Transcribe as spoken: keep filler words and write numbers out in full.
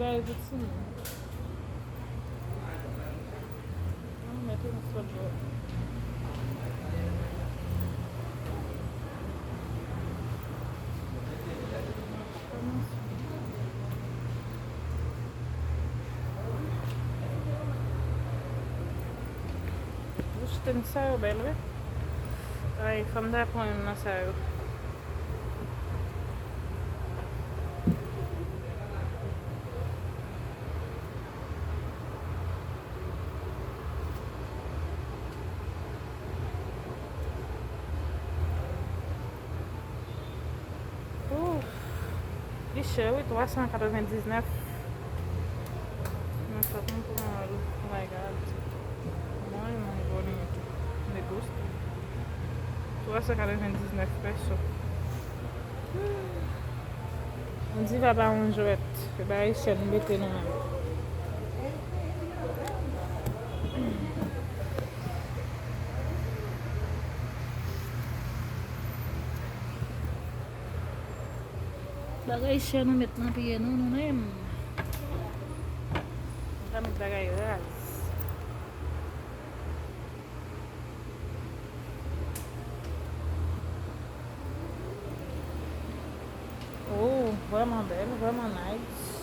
Bagay pou timoun. An, mete yon sòt dlo. Bouch tèn sa yo bèl, wi. Ay, fò m ta pran youn nan sa yo. Ouf. Li chè, wi, twa san katrevendiznèf. Mwen fòk mwen pran l. Oh my God. Mwen, mwen bonito. Me gusta. Twa san katrevendiznèf peso. Yon diva pa yon jwèt. Se pa Ayisyen nou mete nou menm. Bagay chè nou met nan pye nou, nou menm. Nou ka met bagay raz. Oh, vrèman bèl, vrèman nice.